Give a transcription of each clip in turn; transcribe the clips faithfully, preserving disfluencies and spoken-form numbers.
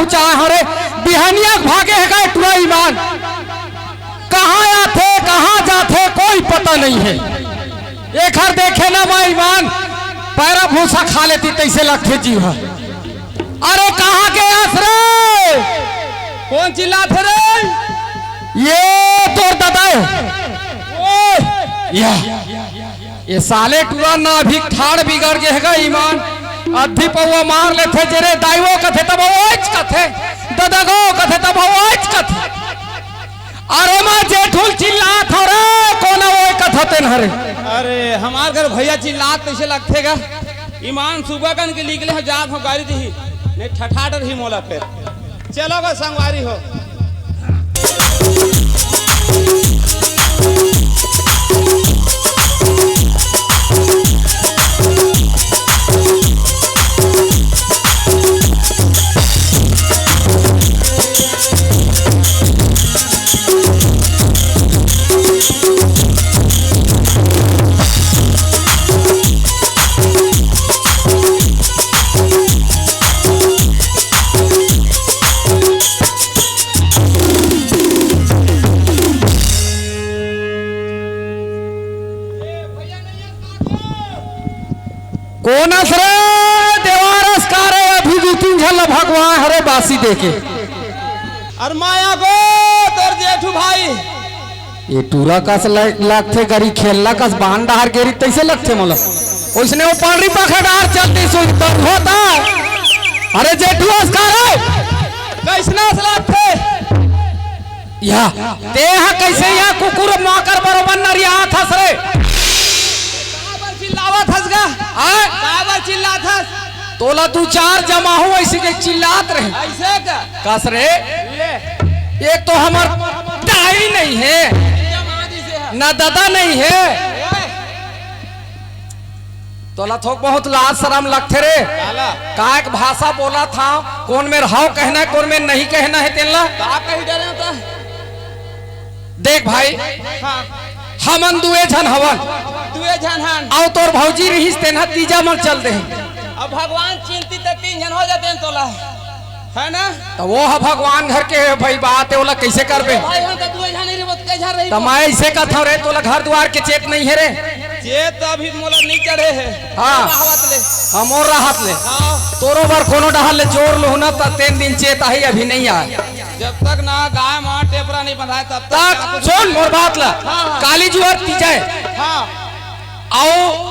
पहुंचा हरे, बिहनिया के भागे हे गा टुरा ईमान। कहाँ आथे, कहाँ जाथे, कोई पता नहीं है। एखर देखे ना मैं ईमान, पैरा भूसा खा लेती, तइसे लगथे जीव ह। अरे कहाँ गे हस रे? कोन चिल्लाथे रे? ये तोर ददा हे। ओए! या। ये साले टुरा ना अभी ठाड़ बिगड़ गे हे गा ईमान। अद्धी पौवा मार लेथे जे रे दाई वो कथे तब ओइच कथे। ददा गो कथे तब ओइच कथे। अरे मैं जेठू ल चिल्लात हव रे, कोन ओए कथतेन हरे। अरे हमार घर भैया चिल्लात कइसे लगथे गा? ईमान सुबह कन के निकले हो जात हो गाड़ी दिही, नहीं ठठाट रही मोला फेर। चलो गो संगवारी हो। कोन अस रे देवारस का रे, अभी दू तीन झन ल भगवान हरे बासी देके। अरे माया गो तोर जेठू भाई। ये टूरा कस ल-, लगथे गरी खेलना कस बांध डहार गेरी तइसे लगथे मोला। ओइसने वो पांडरी पाखा डहार चलती सुई तब होता। अरे जेठू अस का रे। कइसना अस लगथे? या, ते हा कइसे या कुकुर माकर बरोबर नरियात हस रे? काबर चिल्लावत हस गा? हाँ? काबर चिल्लात हस? तोला दू चार जमाहूं अइसे के चिल्लात रहे। अइसे का? कस रे? ले। एक तो हमर दाई नहीं हे, जमा दिसे हे। ना ददा नहीं हे। ओए। तोला थोक बहुत लाज शरम लगथे रे। काला? काय के भाषा बोलत हव, कोन मेर हव कहना हे, कोन मेर नहीं कहना हे तेन ला। का कही डरे हो त? देख भाई, हाँ। हमन दुए झन हवन। दुए झन हन। अउ तोर भौजी रहिस तेन ह तीजा मन चल दे। अब भगवान चिंतित हे, तीन झन हो जाते हैं तोला। है ना? त वो ह भगवान घर के हे भाई, बात हे, ओला कइसे करबे? भाई, हम तो दुए झन ही रहिबो, त कई झन रही? त मैं अइसे कथंव रे, तोला घर दुआर के चेत नहीं हे रे? चेत अभी मोला नहीं चढ़े हे। हाँ। मोर राहत ले। हाँ, मोर राहत ले। हाँ। तोरो बर कोनो डहर ले जोर लुहूं ना, त तेन दिन चेत आही, अभी नहीं आय। जब तक ना गाय मां टेपरा नहीं बंधाय, तब तक तक ना कुछ सुन मोर बात ला। हाँ, हाँ। काली जुवर तीजा हे। हाँ। अउ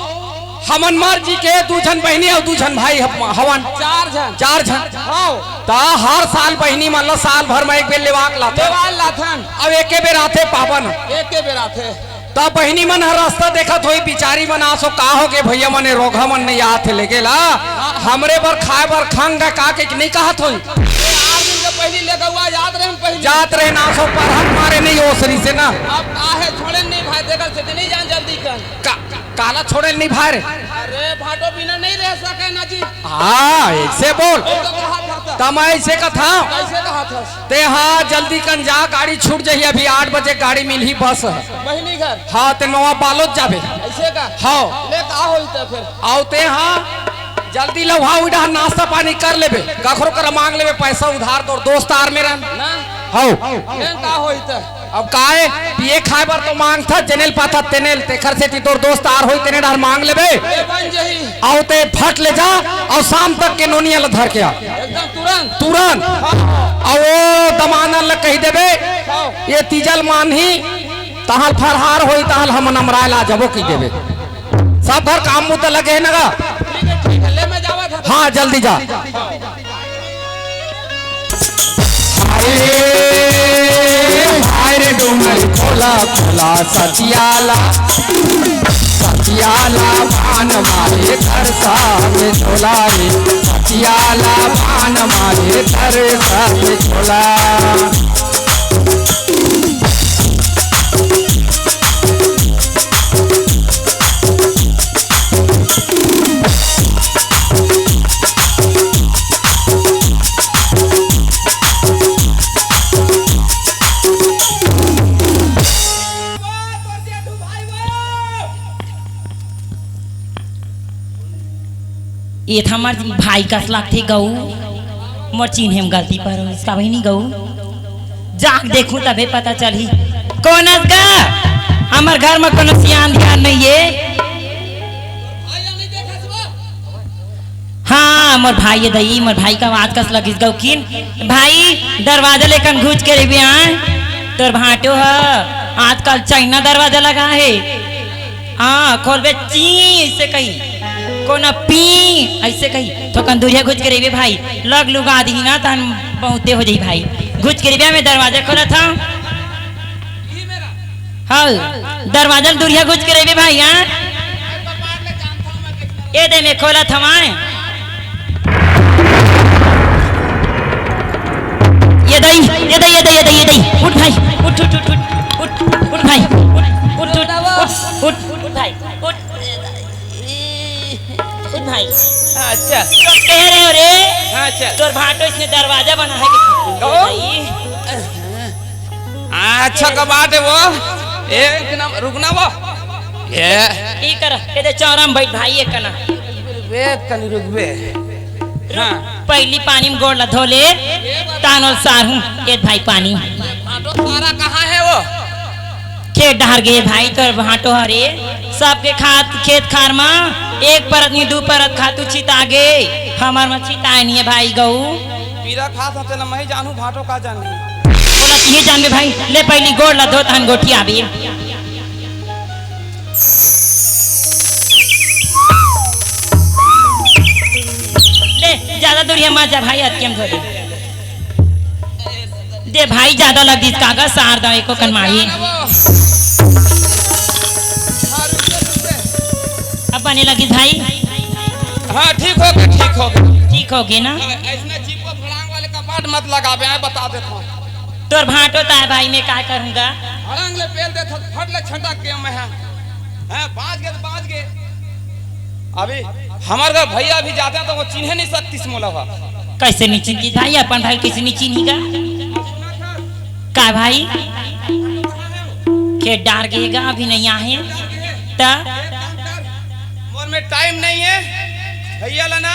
हमन मर जी के दू झन बहिनी अउ दू झन भाई हप-, हवन। चार झन। चार झन। हव। त हर साल बहिनी मन ल साल भर म एक बेर लेवा के लाथन। लेवा लाथन। अब एके बेर आथे पावन। एके बेर आथे। त बहिनी मन ह रस्ता देखत होही, बिचारी मन आसो का होगे भैया मन, ए रोगहा मन नहीं आथे लेगे ला। हाँ। हमरे बर खाए बर खंग का के नहीं कहत होही। ए, आठ दिन के पहली लेके हुआ याद रहे पहली। जात रहे ना सो परहक मारे नहीं ओसरी से ना। अब काहे छोड़े नहीं भाई, देखल से नहीं जान जल्दी कर। का, काला छोड़े नहीं भाई रे? अरे भाटो बिना नहीं रह सके ना जी। हाँ, अइसे बोल। अइसे कहा था त। त मैं अइसे कथंव। कइसे कहा था? ते हा जल्दी कन जा, गाड़ी छूट जाही, अभी आठ बजे गाड़ी मिलही, बस ह। बहिनी घर। हाँ, ते नवा बालोद जाबे। अइसे का? हाँ। ले का होई त फेर? अउ ते हा जल्दी लउहा उड़ा नाश्ता पानी कर लेबे, कखरो करा मांग लेबे पैसा उधार, तोर दोस्त आर मेर ना। हव। ले का होई त? अब काय पिए खाए बर तो मांगथा, जेनेल पाथा तेनेल, तेखर सेती तोर दोस्त आर होई तेने डहर मांग लेबे। ए बन जही। अउ ते फट ले जा, अउ शाम तक के नोनिया ल धर के आ। एकदम तुरंत। तुरंत। हाँ। अउ ओ दमांद ल कहि देबे, हाँ। ये तीजा ल मानही, तहां ल फरहार होई, तहां ल हमन अमराय ला जबो कहि देबे। सब घर काम मुद्दा लगे हे ना गा? ठीक है, ठीक है, ले मैं जावा था। हाँ, जल्दी जा। हाय रे, हाय रे डोंगर खोला, खोला सतियाला, सतियाला बान मारे तरसा में झोला रे, सतियाला बान मारे तरसा में झोला। ये था हमार भाई कस लागथे गऊ। मोर चिन्हे म गलती पर होइस का बहिनी गऊ? जाके देखहूं तभे पता चलही। कोन अस गा? हमर घर म कोनो सियान धियान नइये। हाँ, मोर भाई ए दई, मोर भाई का आवाज कस लगिस गऊ किन। भाई, दरवाजा लेकन घुच के रहिबे आय। तोर भांटो ह आजकल चाइना दरवाजा लगा हे। हाँ, खोलबे ची अइसे कही, कोनो पी अइसे कही, थोकन दुरिहा घुच के रहिबे भाई, लग लुगा दिही ना तहन बहुते हो जाही भाई। घुच के रहिबे, मैं दरवाजा खोलत हंव। हाँ, दरवाजा ल दुरिहा घुच के रहिबे भाई, हाँ? ए दे मैं खोलत हंव। ए दई, ए दई, ए दई, ए दई, ए दई, उठ भाई, उठ, उठ, उठ, उठ, उठ, उठ भाई, उठ, उठ, उठ, उठ, उठ, उठ भाई, उठ, उठ भाई। अच्छा। तो कह रहे हो रे, हाँ, चल। तोर भांटो इसने दरवाजा बना है कि कहो। भाई? अच्छा का बात है वो। एक नंबर, रुकना वो। ये। ई कर, ए दे चौरा म बैठ भाई, एक कना। रुकबे, कनी रुकबे। हाँ। पहिली पानी म गोड़ ला धो ले, तानो सारहूं, ए भाई पानी। भांटो सारा कहाँ है वो? खेत डहर गे भाई, तोर भांटो हरे। सबके खात, खेत खार म एक परत नी, दू परत खातू छिता गे, हमर म छिताय नी हे भाई गऊ। पीरा खात हते ना, मैं जानहूं, भांटो का जानही। बोला, ये जानबे भाई, ले पहिली गोड़ ला धो, तहन गोठियाबे। ले, ज्यादा दूरिहा मत जा भाई, अतके म धो दे। दे भाई, ज्यादा लग दिस काका, सार दव एको कन मारी। अब बने लगिस भाई? हाँ, ठीक हो गे, ठीक हो गे। ठीक हो गे ना? अइसने चीप को फड़ांग वाले कपाट मत लगाबे, आय बता देत हंव। तोर भांटो ताय भाई, मैं का करूंगा? फड़ांग ले पेल देत हंव, फट ले छटक के मैं, हाँ। हैं, बांच गे त बांच गे। अभी हमर घर भैया भी जाते हैं तो वो चिन्हे नहीं सकतीस मोला। कइसे नहीं चिन्हतिस भाई? अपन भाई कइसे नहीं चिन्ही गा? का भाई? खेत डहर गे गा, अभी नहीं आहे। त मोर में टाइम नहीं है भैया ला ना,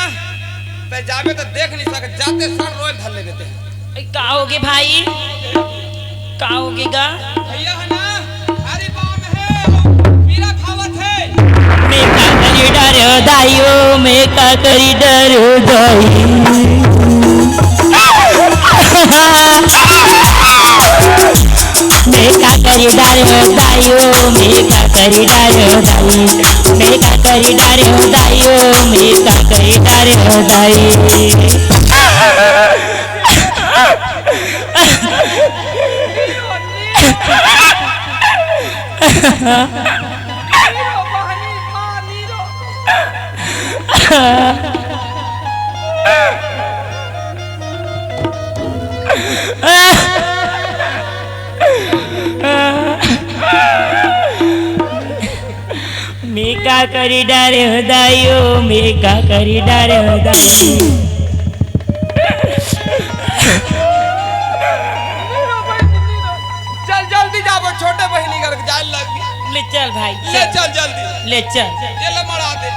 ते जाबे तो देख नहीं सके, जाते सर रोए धर लेबे ते। ए, का होगे भाई? का होगे गा? भैया है ना, हरी बाम है, पीरा खावत है। मैं का करी डरे हो दाई ओ, मैं का करी डरे हो दाई। मैं का करी डरे हो दाई ओ, मैं का करी डरे हो दाई। मैं का करी डरे हो दाई ओ, मैं का करी डरे हो दाई। मैं का करी डारे हो दाई ओ, मैं का करी डारे हो दाई। चल जल्दी जाबो, छोटे बहिनी घर के जाए लग गया। ले चल भाई, ले चल। चल जल्दी। ले चल। ये ले मरा दे।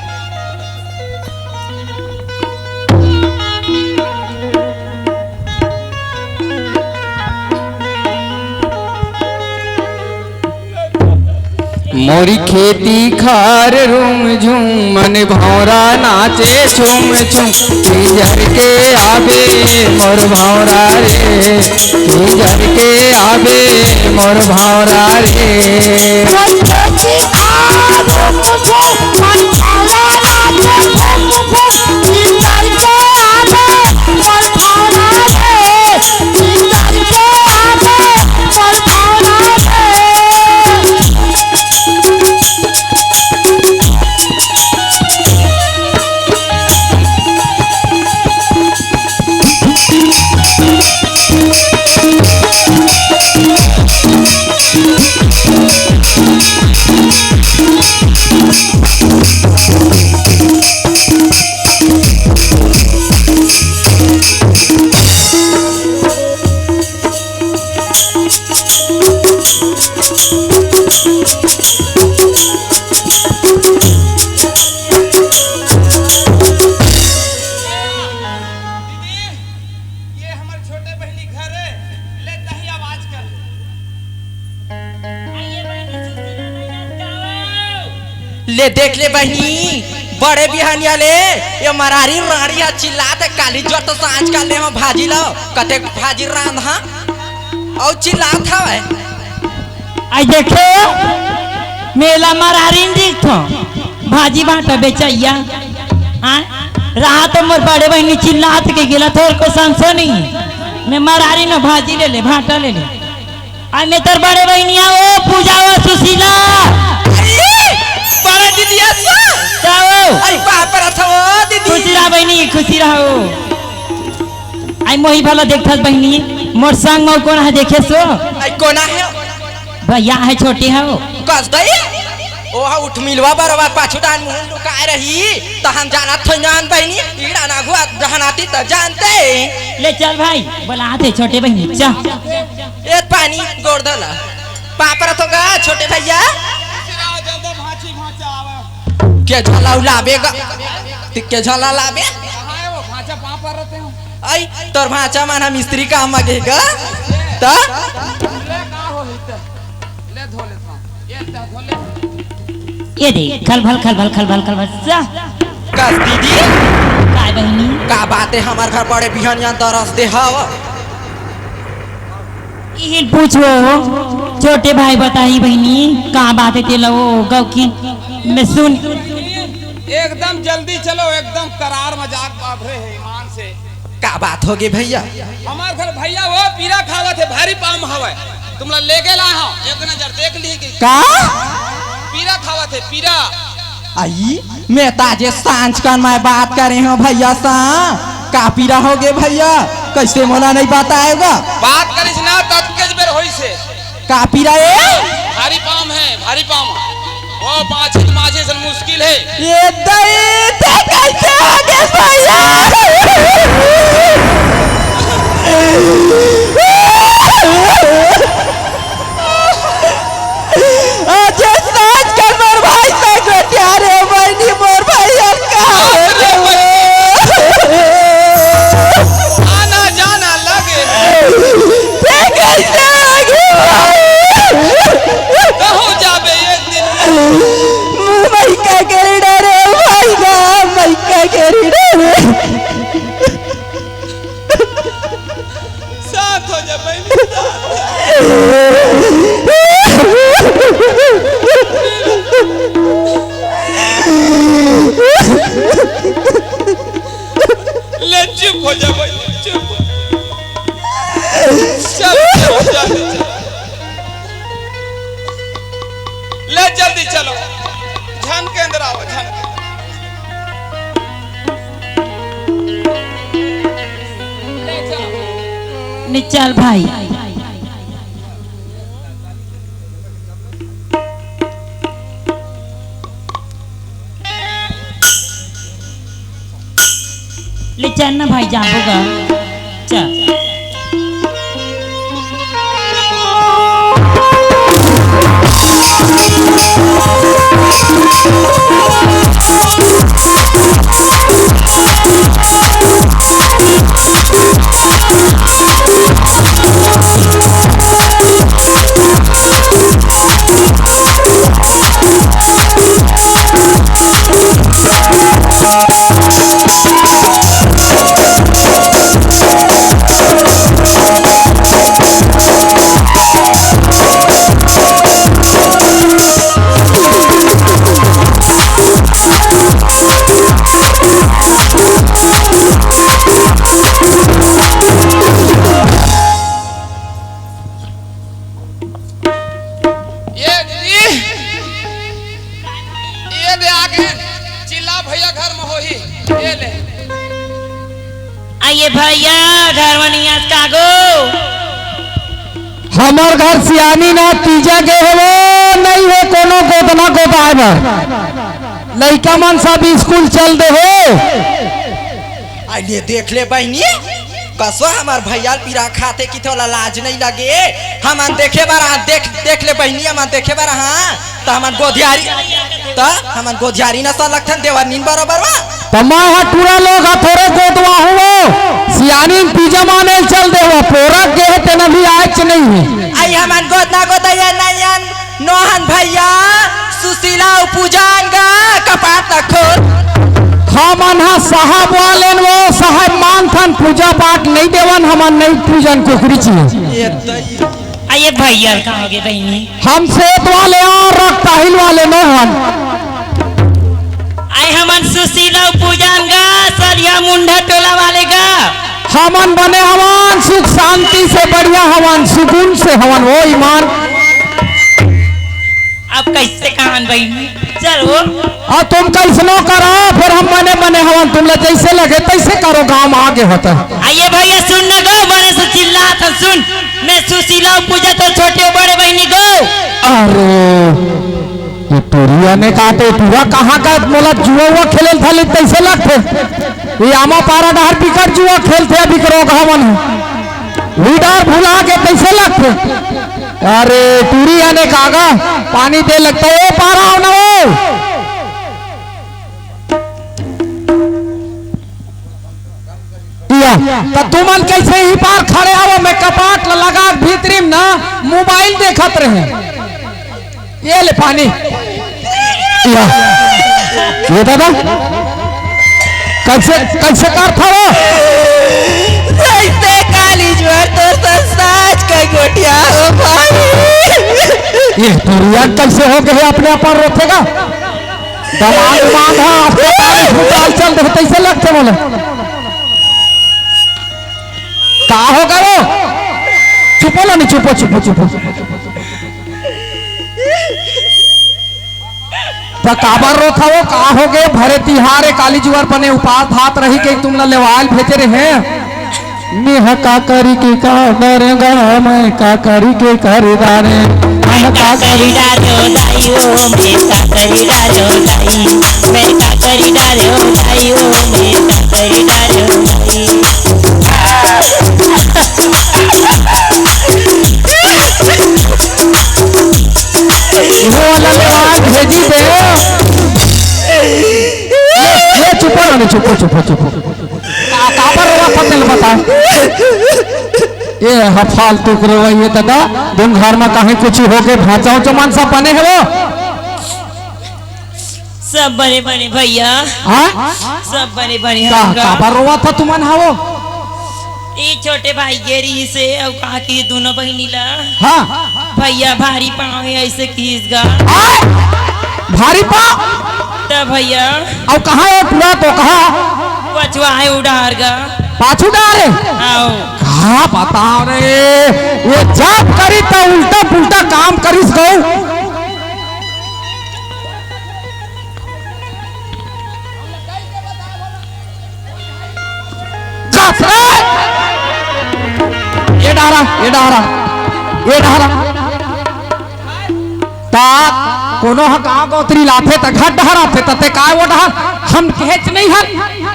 मोरी खेती खार रूम झूम, मन भौंरा नाचे छुम छुम। किंजर के आबे मोर भौंरा रे, किंजर के आबे मोर भौंरा रे। ले देख ले बहिनी, बड़े बिहनिया ले ये मरारी राड़ी ह चिल्लात हे, काली जोर तो सांझ काले म भाजी लाव, कते भाजी रांध हा, अउ चिल्लात हवय। आई देखे, मेला मरारी न दिखथो, भाजी भाटा बेचइया। हाँ, रहा तो मोर बड़े बहिनी चिल्लात के गेला, थोर को संसो नहीं। मैं मरारी में भाजी ले ले, भाटा ले ले। अरे मैं तोर बड़े बहिनिया, ओ पूजा, ओ सुशीला। अरे, बड़े दीदी, असो। का हो? अरे, बाप रे, असो, ओ दीदी। खुशी रहा बहिनी, खुशी रहो। आई मोही भला देखथस बहिनी, मोर संग म कोन ह देखे सो? आई कोन हे? भैया हे, छोटे हो। कस दई? ओ हा उठ मिलवा बरवा पाछू डान मुहूं लुकाए रही, त हम जानत थोई नान बहिनी, ईड़ा ना घुआ जहनाती त जानते। ले चल भाई, बुलात हे छोटे बहिनी, चल। ए पानी गोड़ धला। पापरा तो गा छोटे भैया। के झला लाबे गा। ति के झला लाबे। आई तोर भांचा मन ह मिस्त्री काम म गे गा। त ये दे, खलबल, खलबल, खलबल, खलबल, जा। कस दीदी? काय बहिनी? का बात हे, हमर घर बड़े बिहनिया दरस दे हव? इहिल पूछो, छोटे भाई बताही बहिनी, का बात हे तेला ओ गौकी में सुन। एकदम जल्दी चलो, एकदम करार मजाक बाबरे हे ईमान से। का बात होगे भैया? हमार घर भैया वो पीरा खावत हे, भारी पाम हवय। तुमला लेगे ला हव, एक नजर देख ली कि का? पीरा खावत हे, पीरा। आई, मैं ताजे सांझ कन मैं बात करे हव भैया सा। का पीरा होगे भैया? कइसे मोला नहीं बताएगा? बात करिस ना, ततकेच बेर होइस हे। का पीरा ए? भारी पाम हे, भारी पाम। ओ पाछे माजे सन मुश्किल हे। ये दई, ते कइसे होगे भैया? अजय साज कर मोर भाई से गोटिया रे, बहिनी मोर भाई अब का हो रे? आना जाना लगे। ते कइसे आगे भाई? कहूँ जाबे एक दिन। मइका के डरे भाई गा, मइका के डरे। शांत हो जा बहिनी, शांत हो जा। ले चुप हो जा बहिनी, चुप। चल, चल, चल, चल। ले जल्दी चलो, झन के अंदर आओ, झन के। ले चल भाई। ले चल ना भाई, जाबो गा। चल। ये, ये, ये दे आगे, चिल्ला भैया घर में होही, ये ले। आइए भैया, घर में नहीं आज कागो। हमर घर सियानी ना तीजा गे हे वो, नहीं हे कोनो गोदना गोदाए बर। लइका मन सब स्कूल चल दे हो। आ ले देख ले बहिनी, कसो हमर भैया ल पीरा खाथे कि थोला लाज नहीं लगे। हमन देखे बर आ, देख, देख ले बहिनी, हमन देखे बर हाँ, त हमन गोधियारी, त हमन गोधियारी न सा लगथन देवर नीन बरोबर वा। त मैं ह टूरा लोग ह थोरे गोदवा हूँ वो। सियानी न तीजा माने ल चल दे हो, पोरा गे हे तेना भी आयच नहीं है। आई हमन गोदना गोदैया नहीं अन, नोहन भैया, सुशीला पूजन गा, कपाट ला खोल। हमन ह साहब वाले न, वो साहब मानथन, पूजा पाठ नहीं देवन, हमन नहीं पूजन, कुकरी चाहिए। ये तो आइए भैया, कहाँ हो गए बहिनी? हम सेत वाले और रक्ताहिल वाले न हन। आए हमन सुशीला पूजन गा, सरिया मुंडा टोला वाले गा। हमन बने हवन, सुख शांति से बढ़िया हवन, सुकून से हवन, ओ ईमान। अब कैसे कहान बहिनी? चलो। और तुम कैसनो करो, फिर हम बने बने हवन, तुम ला जैसे लगे तैसे करो, गांव में आगे होता है। आइए भैया, सुन न गो, बड़े से चिल्ला था, सुन। मैं सुशीला पूजा तो छोटे बड़े बहिनी गो। अरे, ये टूरी आने का तो टूरा कहाँ का मोला जुआ हुआ खेले था, ले तैसे लगते। ये आमा पारा डहर बिकट जुआ खेलथे, अभी करो कहा मन। लीडर भुला के तैसे लगथे। अरे, टूरी आने कागा, पानी दे लगता है, ओ पारा आओ ना ओ। या, त तुमन कैसे ही पार खड़े आवो, मैं कपाट ल लगा के भीतरी में ना मोबाइल देखत रहे। ये ले पानी। या। ये दादा, कैसे, कैसे कर था वो? जैसे काली ज्वर तो साँच का गोठिया हो भाई। ये दुनिया कैसे हो गए अपने आप रोथेगा? दमांद मांद हा, अस्पताल, अस्पताल चल रहे, कैसे लगते बोले? का हो गए वो? चुपो ला नहीं, चुपो, चुपो, चुपो। त काबर रोथा वो? का हो गे? भरे तिहार ए काली जुवर बने उपास भात रही के तुम ला लेवाल भेजे रहे। मेंह का करी के का डरेंगा, मैं का करी के कर डारे। मैं का करी डारो दाई ओ, मैं का करी डारो दाई, मैं का करी डारो दाई ओ, मैं का करी डारो दाई। वो वाला लेवाल भेजी दे। ये, ये चुप रहो, चुप, चुप, चुप। का, काबर रोवा था, तेल बता। ये ह फालतू के रोवा, ये दादा, तुम घर में कहीं कुछ हो के भांचा हो, जो मन सा बने है वो। सब बने बने भैया। हाँ? सब बने बने का, हमका। काबर रोवा था तुमन हा वो? ई छोटे भाई गे रहिसे, अउ का की दुनों बहिनी ला। हाँ। भैया भारी पाँव हे अइसे किहिस गा। आय! भारी पाँव? त भैया। अउ कहाँ हे पूरा तो कहाँ? पछुआ हे उडार गा। पाछू डार हे? आओ। का बताओ रे, ये जाप करी त उल्टा पुल्टा काम करिस गऊ। कस रे! ये डारा, ये डारा, ये डारा। ता कोनो ह गाँव गोतरी लाथे त घर डहर आथे, त ते काय वो डहर? हम कहेच नहीं हन,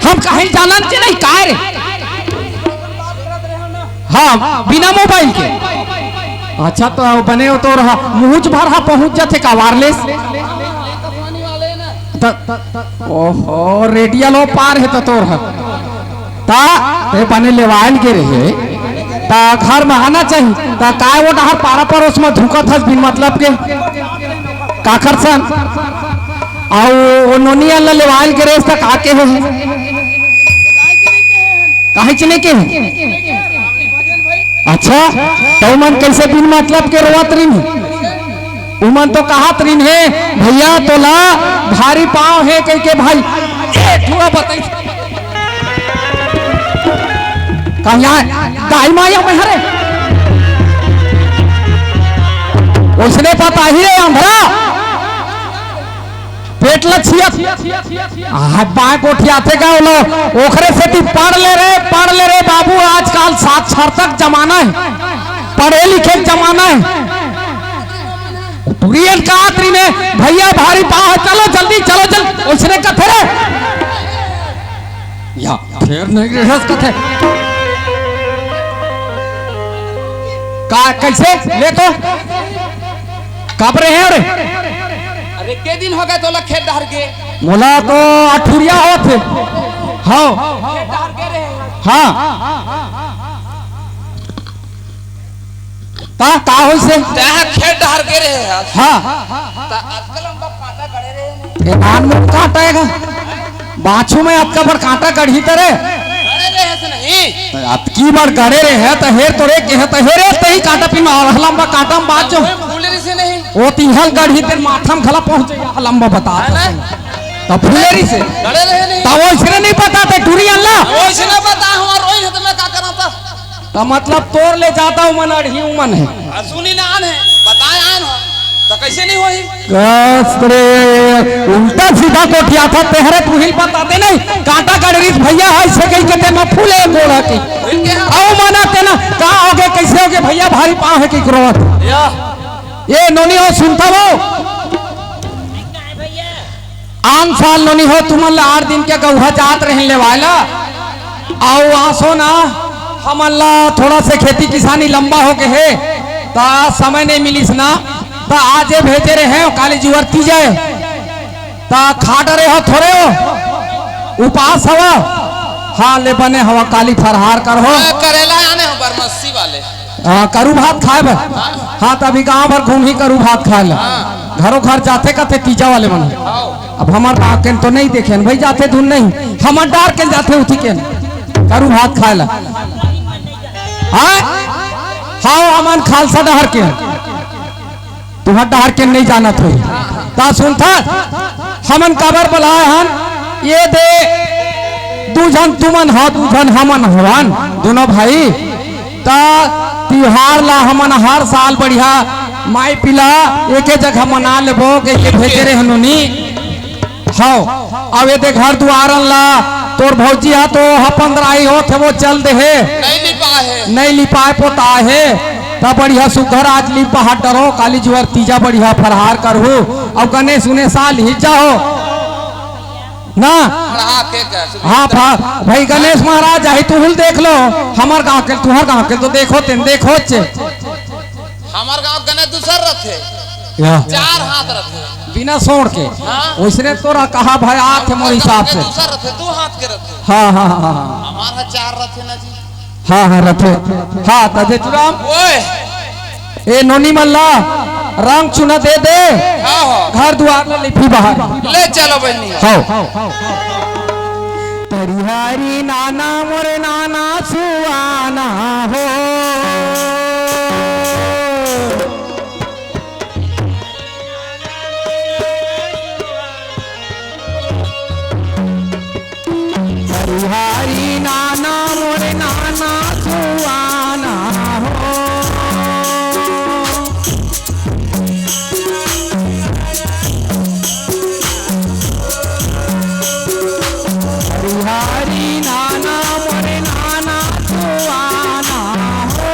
हम कहीं जानन के नहीं काय रे? हाँ, बिना मोबाइल के। अच्छा, तो बने हो तो रहा, मुहुच भर हा पहुँच जाथे का wireless? त, त, ओहो, रेडियल ओ पार हे त तोर ह। त, ते बने लेवाल के रहे, त घर में आना चाहिए। त काय वो डहर पारा परोस में धुकत हस बिन मतलब के? काखर सन? अउ ओ नोनिया ल लेवाल के रहे, त का के हे? काहेच नहीं के हे? अच्छा, त उमन कैसे बिन मतलब के रोवत रहिन? उमन तो कहत रहिन हे, "भैया तोला भारी पाँव हे," कह के भाई, ए, थोड़ा बताई। कहिया दाई माया में हरे। उसने पता ही रे अंधरा। पेट ल छियत। आ, बाय गोठियाथे का ओला, ओखरे सेती पढ़ ले रे, पढ़ ले रे बाबू, आजकल साक्षरता के जमाना हे, पढ़े लिखे के जमाना हे। टुरियन का आतरी में, "भैया भारी पाँव हे, चलो जल्दी, चलो जल्दी," ओइसने कथे रे। या, फेर नहीं रहस कथे। का, कैसे? ले तो। काबरे हे रे? अरे, के दिन हो गए तोला खेत डहर के? मोला तो अठुरिया होत हे। हाँ। खेत डहर के रहे? हाँ। ता का होइसे? तैं खेत डहर के रहे हस। हाँ। ता आजकल हम ए, नान मुन कांटा हे गा। बाछू में अतका बड़ कांटा गड़ही तरे। अरे रे, ऐसे नहीं। अतकी बड़ गड़े रे हे, त हेर तो रे के हे, त हेरे तही कांटा पिन और लंबा कांटा में बाछू। कोई फूले रे से नहीं। ओ तिहल गड़ही तेर माथा में घला पहुंचे, या लंबा बता। है ना? त फूले रे से। गड़े रहे नहीं। त वो इसने नहीं पता ते टूरी अल्ला। वो इसने पता हूँ, और रोई है तो मैं क्या करा था? त मतलब तोर ले जादा उमन अड़ही उमन हे। आ, सुनी ना आन है, बताए आन हो, त कैसे नहीं होही? कस रे, उल्टा सीधा कोठिया था, तेहरे तुहिल बताते नहीं, कांटा गड़रीस भैया है, से कही के ते मैं फूले गोड़ा की। फिर क्या? आओ मना ते ना, का होगे, कैसे होगे भैया, भारी पाँव हे कि क्रोध? या। ए नोनी हो, सुनता वो? आन साल नोनी हो, तुमन ला आठ दिन के गौहा जात रहेन लेवाय ला। अउ आसो ना, हमन ला थोड़ा से खेती किसानी लंबा हो गे हे, त समय नहीं मिलिस ना, त आजे भेजे रहे हो, काली जुवर तीजे, त खा डरे हो थोरे हो, उपास हवा। हाँ, ले बने हवा, काली फरहार कर हो। मैं करेला आने हो बरमसी वाले। हाँ, करू भात खाए बर। हाँ, त अभी गांव भर घूमही करू भात खाए ला। हाँ। घरों घर जाथे कथे तीजा वाले मन। हाँ। अब हमर गांव के तो नहीं देखे भाई, जाथे धुन नहीं, हमर डार के जाथे उठी के करू भात खाए ला। हाँ, हाँ, हमन खालसा डहर के। तुहर डहर के नहीं जानत होही। त सुनथा, हमन काबर बलाए हन? ये दे, दू झन तुमन हा, दू झन हमन हवन, दोनों भाई। त तिहार ला हमन हर साल बढ़िया माई पिला एके जगह मना लेबो, के, के भेजे रहे नोनी। हव, अब ये दे घर दुआरन ला, तोर भौजी हा तो ह पंद्रह आई होत हे, वो चल दे हे। नहीं लिपाए हे। नहीं लिपाए पोताए हे, त बढ़िया सुघर आज लिपा हा डरो, काली जुवर तीजा बढ़िया फरहार करहू, अउ गणेश उनेश आ लिही जाओ ना। हाँ, के कर, हाँ, भा-, भाई गणेश महाराज, आही तुहुल देख लो, हमर गाँव के, तुहर गाँव के तो देखो, तेन देखो चे। हमर गाँव गने दूसर रथे। या। चार हाथ रथे। बिना सोड़ के। हाँ। वैसने तोरा कहा भाई, आथे मोर हिसाब से। दूसर रथे, दू हाथ के रथे। हाँ, हाँ, हाँ, हाँ। हमारा चार रथे ना जी। हाँ, हाँ, रथे। हाँ, त जेतुराम। ओए। ए नोनी मन ला रंग चुना दे दे। हाँ, हाँ। घर दुआर ला लिपही बाहर। ले चलो बहनी। हव। तरिहारी नाना मोरे नाना सुहाना हो। हरिहरि नाना मोरे नाना सुहाना हो। हरिहरि नाना मोरे नाना सुहाना हो।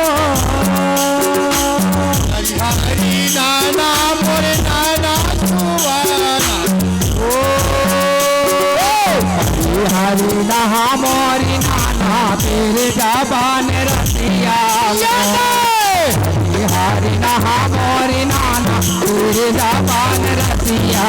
हरिहरि नाना मोरे नाना सुहाना। ओ, हरिहरि नाना मोरे नाना तेरे जबान रसिया। हरिहरि नाना मोरे नाना तेरे जबान रसिया।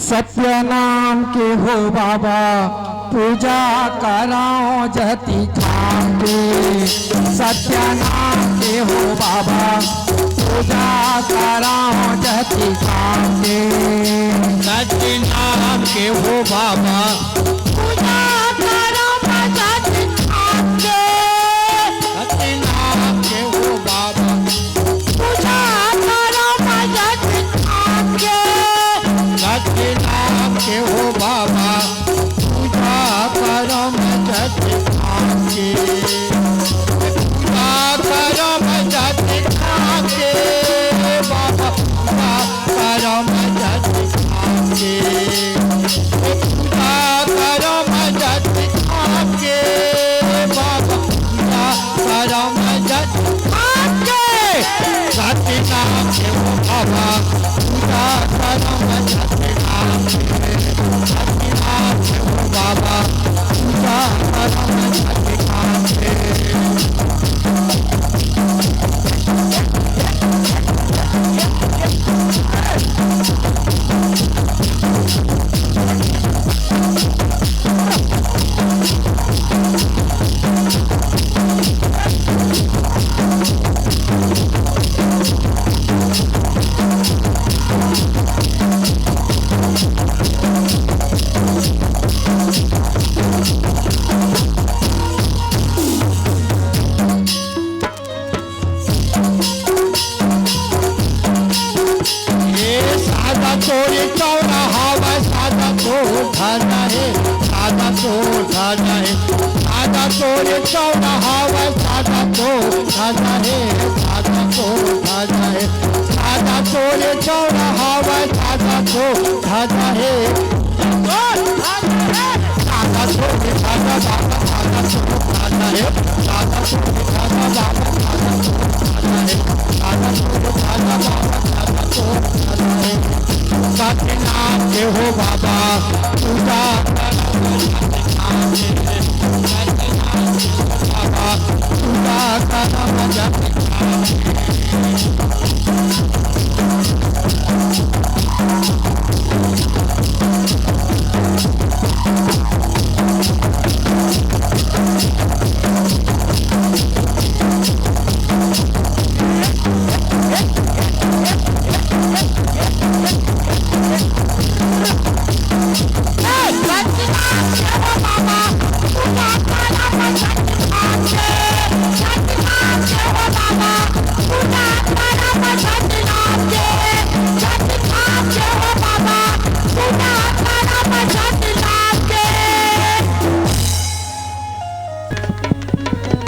सत्य नाम के हो बाबा, पूजा कराओ जति खाम के। सत्य नाम के हो बाबा, पूजा कराओ जति खाम के। सत्य नाम के हो बाबा, पूजा कराओ जति खाम के। सत्य नाम के हो बाबा, पूजा करम जति खाम के। सत्य नाम के हो बाबा, पूजा करम जति खाम के। पूजा करम जति खाम के, बाबा पूजा करम जति खाम के। पूजा करम जति तोरे चौरा हवय सादा तोर ध्वजा हे, सादा तोर ध्वजा हे, सादा तोरे चौरा हवय सादा तोर ध्वजा हे, सादा तोर ध्वजा हे, सादा तोरे चौरा हवय सादा तोर ध्वजा हे।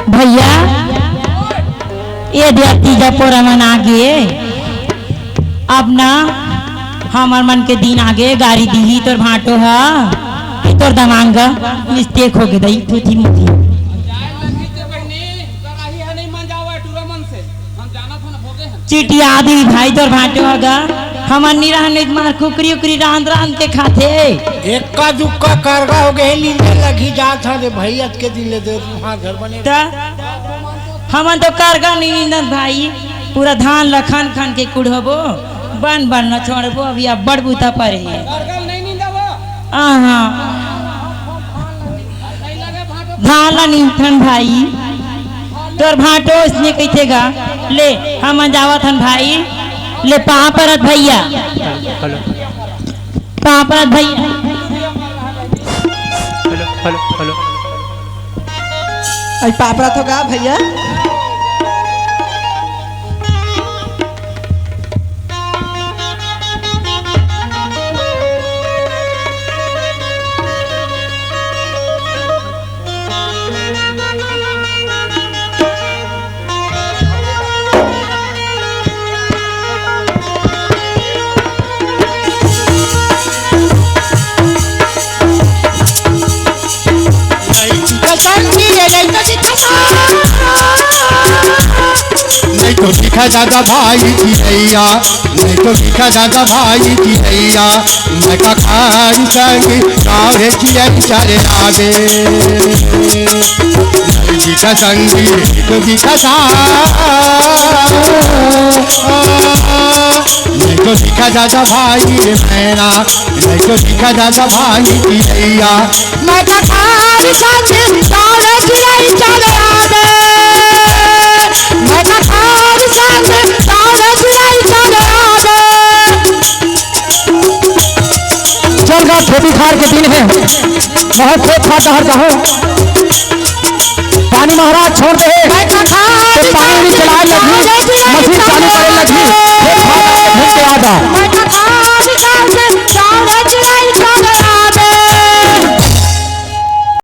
भैया, ये दे तीजा पोरा मन आ गे। अब ना हमर मन के दिन आ गे, गारी दीही तोर भांटो ह, कि तोर दमांग mistake हो गे दई, थूथी मुथी। जाए लगी ते बहिनी, कराही है नहीं मन जावा टूरा मन से। हम जाना था ना, भोगे हैं। चिटिया दी भाई तोर भांटो ह गा, हमन नी रहन, एक मार कुकरी उकरी रांध रांध के खाथे। एक्का दुक्का करगा हो गे, नींदे लगी जात हन रे भई, अतके दिन ले दे तुहार घर बने। त हमन तो करगा नी नींदन भाई, पूरा धान ल खन खन के कुढ़बो, बन बन न छोड़बो, अभी अब्बड़ बूता परे हे। करगा ल नहीं नींदबो? आहा। धान ल नींदथन भाई, तोर भांटो इसने कहिथे गा, ले हमन जावत हन भाई, ले पाँव परत भैया। हेलो। पापा भैया। Hello, hello, hello. अई पापड़ा तो गा भैया। नहीं तो दिखा दादा भाई चिरैया, नहीं तो दिखा दादा भाई चिरैया, मैं कखारी संग काहे चिरई चरे आवे। नहीं दिखा संगी, नहीं तो दिखा सा, नहीं तो दिखा दादा भाई रे मैना, नहीं तो दिखा दादा भाई चिरैया। मैं कखारी संग काहे चिरई चरे आवे। मैं कखारी संग काहे चिरई चरे आवे। चल गा, खेती खार के दिन हे, बहुत खेत खार डहर जाहूं। पानी महाराज छोड़ दे हे, तो पानी भी चलाए लगही।